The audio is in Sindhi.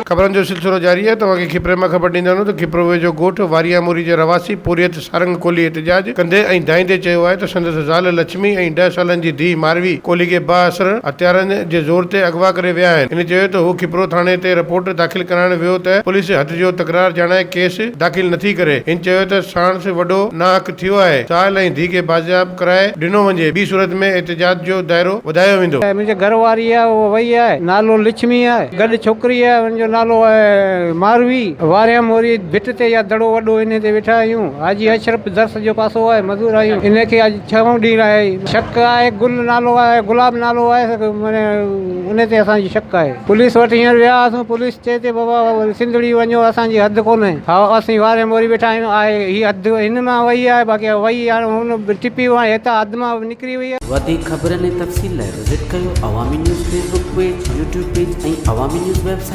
خبرن جو سلسلو جاري آهي توهان کي کپري مان خبر ڏيندا هلون ته کپرو ويجهو ڳوٺ وارياموري جي رهواسي پورهيت سارنگ ڪولهي احتجاج ڪندي ۽ دانهيندي چيو آهي ته سندس زال لڇمي ۽ ڏهه سالن جي ڌيء ماروي ڪولهي کي بااثر هٿيارن جي زور تي اغوا ڪري ويا آهن. هن چيو ته هو کپرو ٿاڻي تي رپورٽ داخل ڪرائڻ ويو ته پوليس حد جو تڪرار ڄاڻائي ڪيس داخل نٿي ڪري. هن چيو ته ساڻس وڏو ناحق ٿيو آهي، زال ۽ ڌيء کي بازياب ڪرائي ڏنو وڃي، ٻي صورت ۾ احتجاج جو دائرو وڌايو ويندو. منهنجي گهر واري آهي اها وئي آهي نالو لڇمي آهي گڏ ڇوڪري آهي ان جو نالو آهي ماروي واريان موري ڀت تي يا دڙو وڏو انهي تي ويٺا آهيون حاجي اشرف درس جو پاسو آهي مزور آهيون انهي کي اڄ ڇهون ڏينهن آهي شڪ آهي گل نالو آهي گلاب نالو آهي معني انهي تي اسان جي شڪ آهي پوليس وٽ هينئر ويا هئاسون پوليس چئي ٿي بابا سنڌڙي وڃو اسان جي حد ڪونهي ها اسين واري موري ويٺا آهيون آهي هي حد هن مان وئي آهي باقي وئي هاڻي هن ٽپي وئي هتان حد مان نڪري وئي آهي. وڌيڪ خبرن ۽ تفصيل لاء وزٽ ڪيو Awami news Facebook page, YouTube page ۽ Awami news website.